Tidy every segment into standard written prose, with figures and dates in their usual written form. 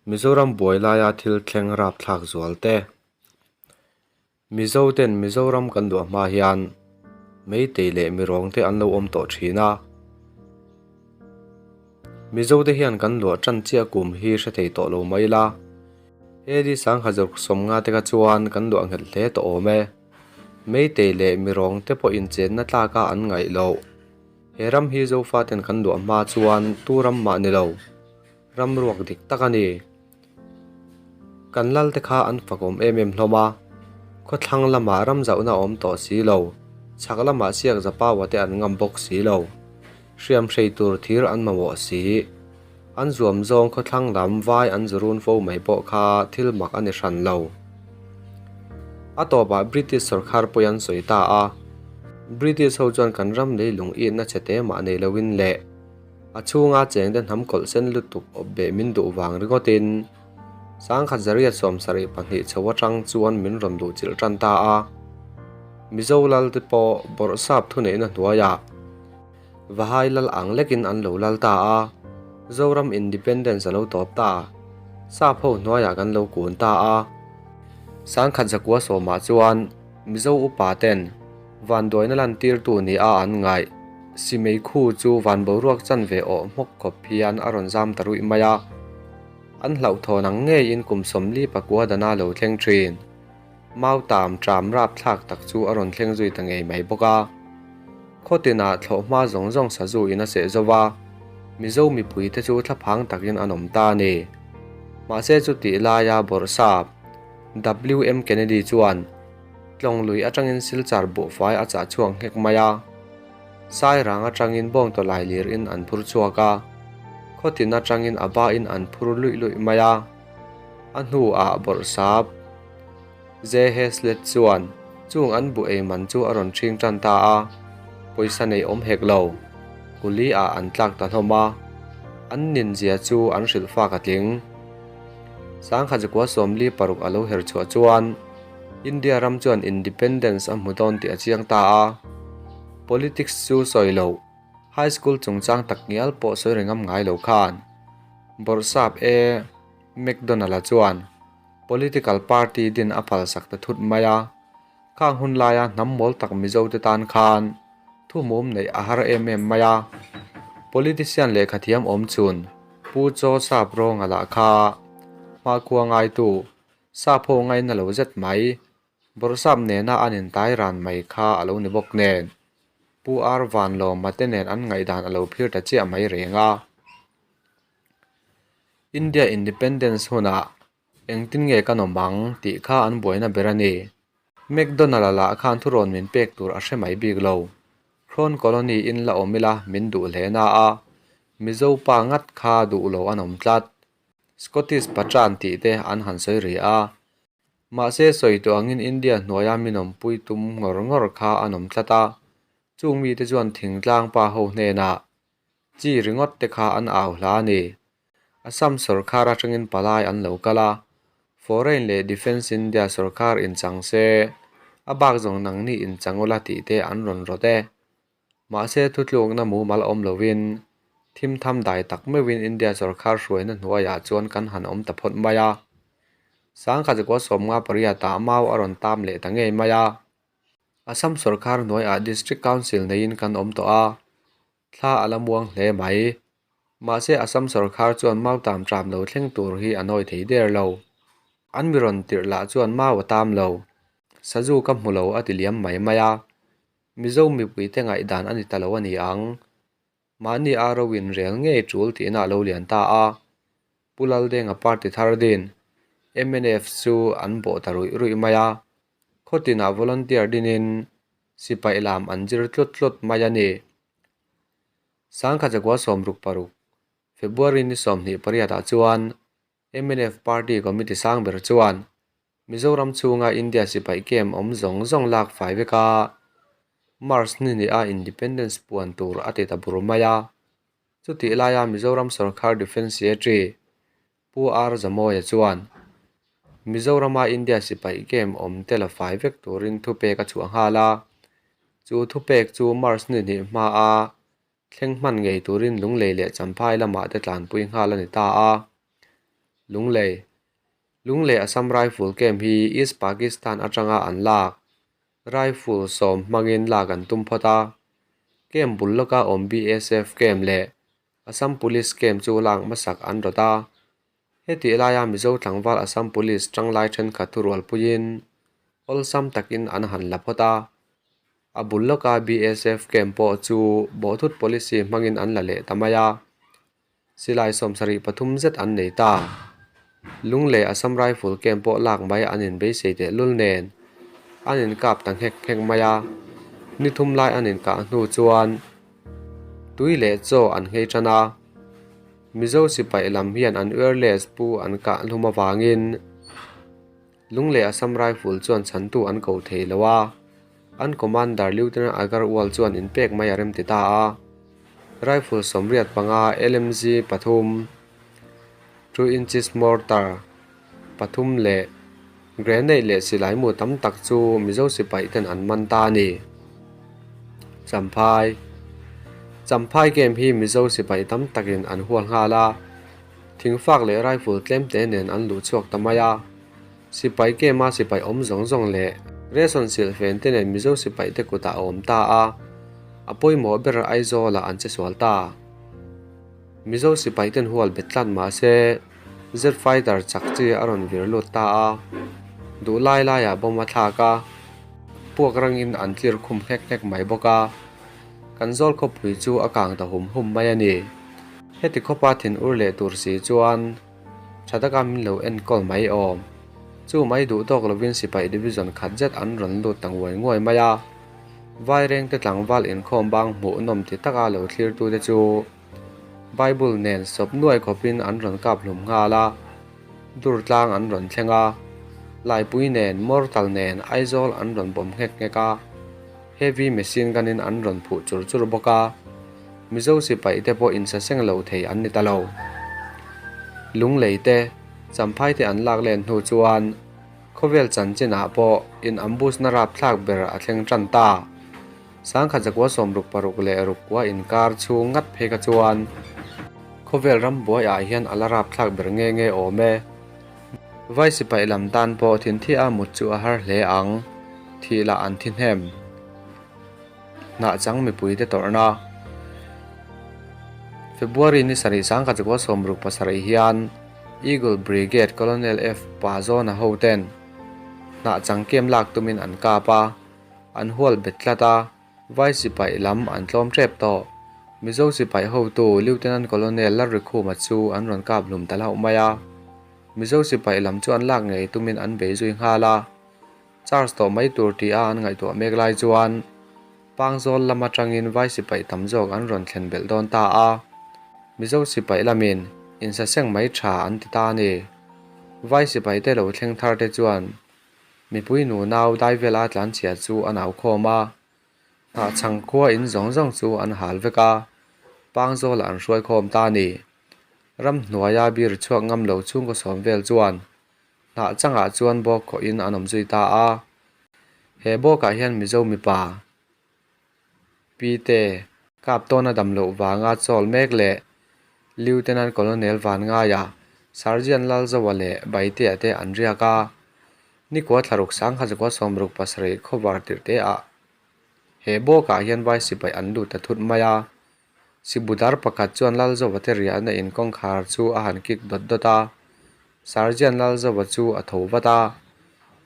Mizoram buai laia thil thleng rapthlak zual te. Mizo ten Mizoram kan duah hma hian Meitei leh Mirawng te an lo awm tawh thin a. Mizo te hian kan luah tan chiah kum hi hre thei tawh lo mai ila. AD 1950 te kha chuan kan luah nghet hle tawh awm e. Meitei leh Mirawng te pawh inchenna tlaka an ngaih loh. He ram hi Zofaten kan luah hma chuan tu ram mah ni lo. Ram ruak dik tak a ni. Kan lal te kha an fakawm em em hlawm a, khawthlang lamah ram zauhna a awm tawh si lo, chhak lamah siak zapaua te an ngam bawk si lo. Hriam hrei tur thir an mamawh si. An zuam zawng khawthlang lam vai an zu run fo mai pawh kha thil mak a ni hran lo. A tawpah British sawrkhar pawi an sawi ta a, British ho chuan kan ram leilung itna chhe te mah nei loin leh, A chhunga chengte hnam kawlh sen lutuk awp beh min duh vang ringawtin sangkhat zariat 72 chho atang chuan min rawn duh chilh tan ta a. Mizo lal te pawh bawrhsap thuneihna hnuaiah Vahai lal ang lekin an lo lal ta a, Zoram Independence a lo tawp ta, sap ho hnuaiah kan lo kun ta a. Sangkhat zakua sawmah chuan Mizo upa ten vanduaina lantirtu ni a an ngaih. Simei khu chu van boruak chanve awh hmawk khawp hian a rawn zam ta ruih mai a. An hlauhthawn ang ngeiin kum 44 dana lo thleng thin. Mau tam tram rapthlak tak chu a rawn thleng zui ta ngei mai bawk a. Khaw tinah thlawhhma zawng zawng sazu in a seh zo va, Mizo mipui te chu thlaphang takin an awm ta a ni. Mahse chutih laia bawrhsap WM Kennedy chuan Tlawng lui atangin Silchar buhfai a chah chhuak nghek mai a, Sairang atangin bawngtawlai lir in an phur chhuak a, khawtin atangin a ba in an phur luih luih mai a. A hnuah bawrhsap J Heslet chuan chung an buh ei man chu a rawn ṭhing tan ta a, pawisa nei awm hek lo, kuli ah an tlak ta hlawm a, an ninzia chu an hrilh fak a tling. 1946 a lo her chhuah chuan India ram chuan Independence a hmu dawn tih a chiang ta a, Politics chu sawi loh, High School chungchang tak ngial pawh sawi reng ngam ngai lo khan Bawrhsap A. McDonald-a chuan Political Party din a phalsak ta thut mai a, khang hun laia hnam mawl tak Mizo te tan khan thumum neih a har em em mai a, Politician lehkhathiam awm chhun Pu Chaw Sap Rawnga lah kha hmakhua ngaitu Sap ho ngaina lo zet mai, Bawrhsap nena an intai ran mai kha a lo ni bawk nen, Pu Ar Vanlawma te nen an ngaihdan a lo phir ta chiah mai reng a. India Independence hunah engtin nge kan awm ang tih kha an buaina ber a ni. McDonald-a lah khan thurawn min pek tur a hre mai bik lo. Hrawn Colony in la awm ila min duh hle na a, Mizo pa ngat kha duh lo an awm tlat. Scottish Patran tih te an han sawi ri a. Mahse sawi tawh angin India hnuaia min awmpui tum ngawr ngawr kha an awm tlat a, chung mite chuan thingtlang pa ho hnenah chi ringawt te kha an au hla a ni. Assam sawrkar atangin palai an lo kal a, Foreign leh Defence India sawrkar inchang se, a bak zawng nangni inchang ula tih te an rawn rawt e. Mahse thutlukna mumal awm lovin thim tham dai tak meuhin India sawrkar hruaina hnuaiah chuan kan han awm ta phawt mai a. 1958 mau a rawn tam leh ta ngei mai a. Assam sawrkar hnuaiah District Council neiin kan awm tawh a, thla a la muang hle mai. Mahse Assam sawrkar chuan mau tam tram lo thleng tur hi a nawi thei der lo. An mi rawn tirh lah chuan mau a tam lo, sazu ka hmu lo a ti liam mai mai a. Mizo mipuite ngaihdan a ni ta lo a ni ang. Mahni a ro in rel ngei tul tihna a lo lian ta a. Pu Laldenga party thar din mnf chu an bawh ta ruih ruih mai a. Khawtinah volunteer dinin sipai lam an zir tlut tlut mai a ni. 1966 February ni 28 ah chuan mnf party committee sang ber chuan Mizoram chhunga India sipai camp awm zawng zawng lak fai vek a, March ni ni a Independence puan tur a ti ta bur mai a. Chutih laia Mizoram Sorkar Defence Secretary Pu R Zamawia chuan Mizorama India sipai camp awm te la fai vek turin thupek a chhuah nghal a. Chu thupek chu March ni hnih hmaa thleng hman ngei turin Lunglei leh Champhai lamah te tlanpui nghal a ni ta a. Lunglei Lunglei Assam Rifle Camp hi East Pakistan atanga an lak Rifle sawm hmangin lak an tum phawt a. Camp bul lawka awm BSF Camp leh Assam Police Camp chu lak hmasak an rawt a. Hetih laia Mizo tlangval Assam Police tanglai thenkhat thurualpuiin awlsam takin an han la phawt a. A bul lawka BSF camp pawh chu bawhthut policy hmangin an la leh ta mai a. Silai 73 zet an nei ta. Lunglei Assam Rifle camp pawh lak mai an inbeisei tehlul nen an inkap ta nghek nghek mai a. Ni thum lai an inkah hnu chuan tui leh chaw an nghei tan a. Mizo sipai lam hian an wireless pu an kah hlum avangin Lunglei Assam Rifle chuan chhantu an ko thei lo a, an Commander Lieutenant Agarwal chuan inpek mai a rem ti ta a. Rifle 85, LMG pathum, two inches mortar pathum leh grenade leh silai mu tam tak chu Mizo sipai ten an man ta a ni. Champhai Champhai game hi Mizo sipai tam takin an hual nghal a, thingfak leh rifle tlem te nen an luh chhuak ta mai a. Sipai game a sipai awm zawng zawng leh ration silhfen te nen Mizo sipai te kutah a awm ta a, a pawimawh ber Aizawlah an che sual ta. Mizo sipai ten hual bet tlat mah se Jet fighter chak chi a rawn vir lut ta a, duh lai laiah bomb a thlak a, puak rangin an tlir khum nghek nghek mai bawk a, kan zawl khawpui chu a kang ta hum hum mai a ni. Heti khawpa thin ur leh tur si chuan tha taka min lo enkawl mai awm. Chu mai duh tawk lovin sipai division khat zet an rawn lut ta nguai nguai mai a, Vairengte tlangval inkhawm bang hmuh nawm ti taka lo thlirtute chu Bible nen sawp nuai khawpin an rawn kap hlum nghal a, dur tlang an rawn thleng a, Laipui nen, Mortal nen Aizawl an rawn bawm nghek nghek a, heavy machine gun in an rawn phuh chur chur bawk a, Mizo sipai te pawh insaseng lo thei an ni ta lo. Lunglei te, Champhai te an lak len hnu chuan khawvel chanchinah pawh in ambush na rapthlak ber a thleng tan ta. Sangkhat zakua 66 leh rukkua inkar chhung ngat phei kha chuan khawvel ram buaiah hian a la rapthlak ber nge nge awm e. Vai sipai lam tan pawh thinthia a mut chu a har hle ang, thih lah an thi hnem. Hnahchang mipuite tawrhna. February ni sarih sangkhat zakua 67 hian Eagle Brigade Colonel F Pazawna hoten hnahchang kem lak tumin an kap a. An hual bet tlat a, Vai sipai lam an tlawm tep tawh. Mizo sipai hotu Lieutenant Colonel Lalrikhuma chu an rawn kap hlum ta hlauh mai a. Mizo sipai lam chu an lak ngei tumin an bei zui nghal a. Charge tawh mai tur tih a an ngaihtuah mek lai chuan Pangzawl lam atangin Vai sipai tam zawk an rawn thlen belh dawn ta a. Mizo sipai lamin insaseng mai tha an ti ta a ni. Vai sipaite lo thleng thar te chuan Mipui nu nau dai vela tlanchhia chu a nau khawm a, hnahchhang khua in zawng zawng chu an hal vek a, Pangzawlah an hruai khawm ta a ni. Ramhnuaia bir chhuak ngam lo chhungkaw sawm vel chuan hnah changah chuan bawk khawhin an awm zui ta a. He bawkah hian Mizo mipa Pite kap tawna dam loh vanga chawl mek leh Lieutenant Colonel Vanngaia, Sergeant Lalzoa leh Baitea te an riak a. Nikua thlaruk sangkhat zakua 67 khawvar tirh te ah he bawkah hian vai sipai an lut ta thut mai a. Sibudar pakhat chuan Lalzoa te riahna in kawngkhar chu a han kik dawt dawt a. Sergeant Lalzoa chu a tho vat a,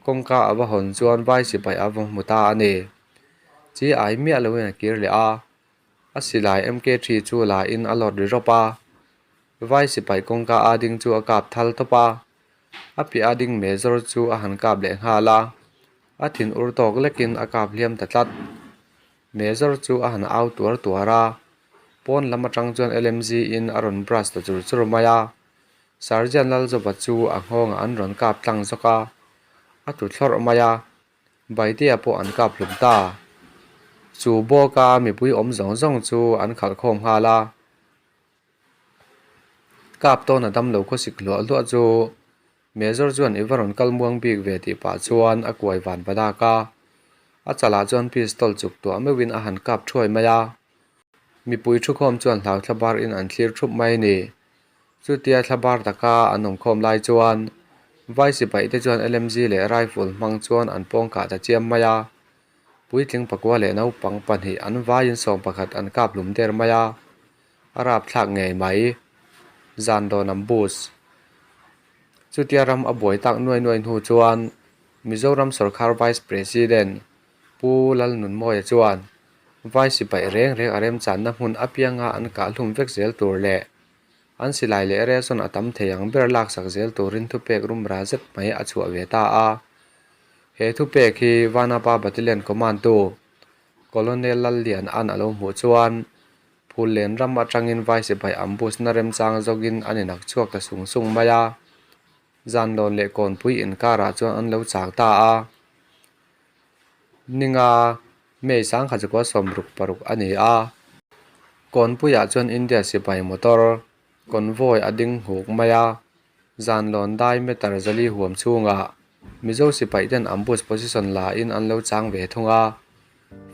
kawngka a va hawn chuan vai sipai a va hmu ta a ni. Chi ai miah loin a kir leh a, a silai MK3 chu la in a lawt ri rawp a, vai sipai kawngka a ding chu a kap thal tawp a, a piah a ding major chu a han kap leh nghal a, a thin ur tawk lekin a kap hliam ta tlat. Major chu a han au tuar tuar a, pawn lam atang chuan LMG in a rawn brush ta chur chur mai a, Sergeant Lalzova chu a nghawngah an rawn kap tlang zawk a, a tlu thlawrh mai a. Baitea pawh an kap hlum ta. Chu bawka mipui awm zawng zawng chu an khalh khawm nghal a. Kap tawna damlo khawsik hluah hluah chu Major chuan i va rawn kal muang bik ve tih pah chuan a kuai van va dak a. A chalah chuan pistol chuk tuah meuhin a han kap thuai mai a. Mipui thukhawm chuan hlauthla bar in an thlir thup mai a ni. Chutia thlabar taka an awm khawm lai chuan Vai sipaih te chuan LMG leh rifle hmang chuan an pawng kah ta chiam mai a. Puitling pakua leh naupang pahnih an vaiin 11 an kap hlum der mai a, a rapthlak ngei mai. Zan dawn an bus. Chutia ram a buai tak nuai nuai hnu chuan Mizoram sorkar Vice President Pu Lalnunmawia chuan Vai sipaih reng reng a remchanna hmun apianga an kah hlum vek zel tur leh An silai leh ration a tam thei ang ber laksak zel turin thupek rumra zet mai a chhuah ve ta a. He thupek hi Vanapa Battalion Command-tu Colonel Lallian-a'n a lo hmuh chuan Phullen ram atangin Vai sipai ambush na remchang zawkin an inak chhuak ta sung sung mai a. Zanlawn leh Kawnpui inkarah chuan an lo chang ta a. Ninga May 1966 a ni a, Kawnpuiah chuan India sipai motor convoy a ding nghuk mai a, zanlawn dai meter zali huam chhungah Mizo sipai ten ambush position la in an lo chang ve thung a,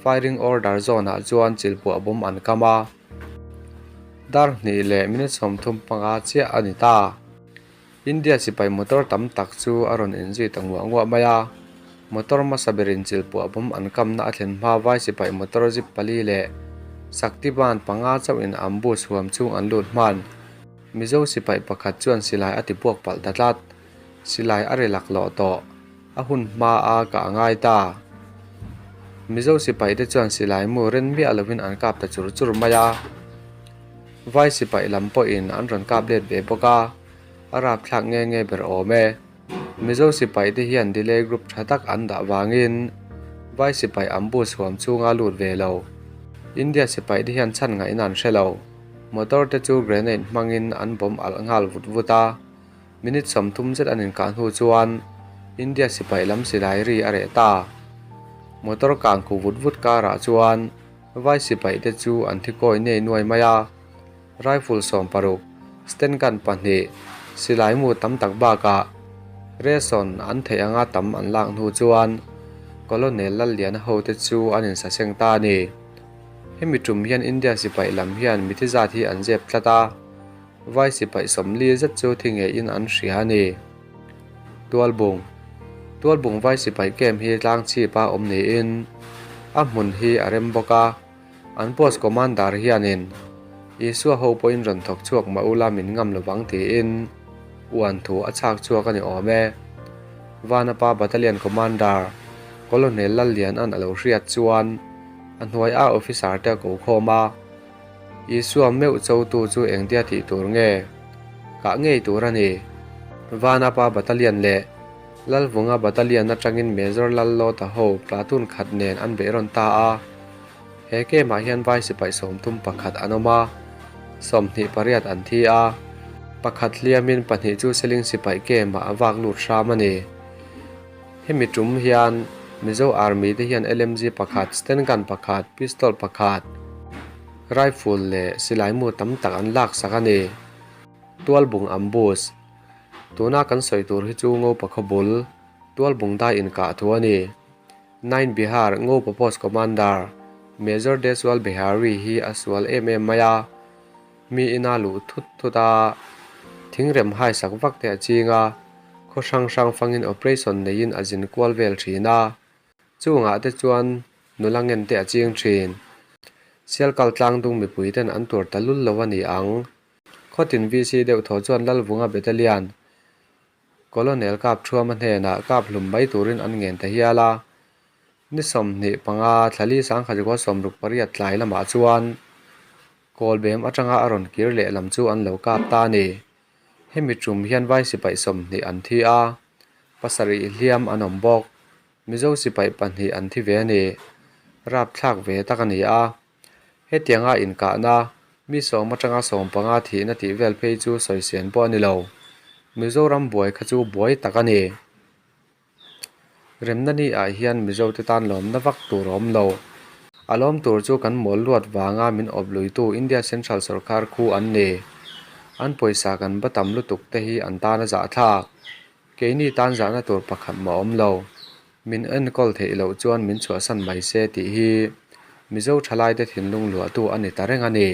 firing order zone ah chuan chilpuah bomb an kam a, dar hnih leh minute 35 chiah a ni ta. India sipai motor tam tak chu a rawn inzui ta nguah nguah mai a, motor hmasa berin chilpuah bomb an kamna a thlen hma vai sipai motor zip pali leh Saktiban panga chauhin ambush huam chhung an lut hman. Mizo sipai pakhat chuan silai a ti puak palh ta tlat. Silai a ri laklawh tawh. A hun hma a kah a ngai ta. Mizo sipai te chuan silai mu ren miah lovin an kap ta chur chur mai a. Vai sipai lam pawhin an rawn kap let ve bawk a. A rapthlak nge nge ber awm e. Mizo sipai te hian delay group tha tak an dah vangin Vai sipai ambush huam chhunga lut ve lo. India sipai te hian chhan ngaihna an hre lo. Motor te chu grenade hmangin an bomb alh nghal vut vut a. Minute 30 zet an inkah hnu chuan India sipai lam silai ri a reh ta. Motor kang khu vut vut karah chuan Vai sipai te chu an thi kawi nei nuai mai a. Rifle 16, sten gun pahnih, silai mu tam tak bakah ration an theih anga tam an lak hnu chuan Colonel Lalliana hote chu an insaseng ta a ni. Hemi tum hian India sipai lam hian mithi zat hi an zep tlat a, vai sipai 40 zet chu thi ngeiin an hria a ni. Tualbung Tualbung vai sipai camp hi tlang chhipa awm niin a hmun hi a rem bawk a. An post commander hianin, Isua ho pawhin rawn thawk chhuak mah ula min ngam lovang tiin uan thu a chhak chhuak a ni awm e. Vanapa Battalion Commander Colonel Lalliana'n a lo hriat chuan a hnuai a officer te a ko khawm a, Isua meuh chotu chu engtia tih tur nge? Kah ngei tur a ni. Vanapa Battalion leh Lalvunga Battalion atangin Major Lallawta ho platoon khat nen an beihrawn ta a. He game ah hian vai sipai 31 an awm a, 28 an thi a, pakhat hliamin pahnih chu Seling sipai game ah a vak lut hram a ni. Hemi tum hian Mizo Army te hian LMG pakhat, sten gun pakhat, pistol pakhat, rifle leh silai mu tam tak an laksak a ni. Tualbung ambush. Tuna kan sawi tur hi chu Ngopa khawbul, Tualbung dai inkah thu a ni. Nine Bihar Ngopa Post Commander Major Deswal Behari hi a sual em em mai a, mi ina luh thut thut a, thingrem haisak vak te a ching a, khaw hrang hrang fangin operation neiin a zin kual vel thin a, chungah te chuan nula ngen te a ching thin. Sialkal tlangdung mipui ten an tur ta lul lo a ni ang. Khawtin VC deuh thaw chuan Lalvunga Battalion Colonel kap thuama hnenah kap hlum mai turin an ngen ta hial a. Ni 25 thlali 1968 tlai lamah chuan Kawlbem atanga a rawn kir leh lam chu an lo kap ta a ni. Hemi tum hian vai sipai 20 an thi a, pasarih hliam an awm bawk. Mizo sipai pahnih an thi ve a ni. Rapthlak ve tak a ni a. Hetianga inkahna, mi 10 atanga 15 thihna tih vel phei chu sawisen pawh a ni lo. Mizoram buai kha chu buai tak a ni. Remna ni ah hian Mizo te tan lawmna vak tur a awm lo. A lawm tur chu kan mawl luat vanga min awp luitu India Central Sorkar khu an ni. An pawisa kan ba tam lutuk te hi an tan a zahthlak. Keini tan zahna tur pakhat mah a awm lo. Min enkawl theih loh chuan min chhuahsan mai se tih hi Mizo thalaite thinlung luahtu a ni ta reng a ni.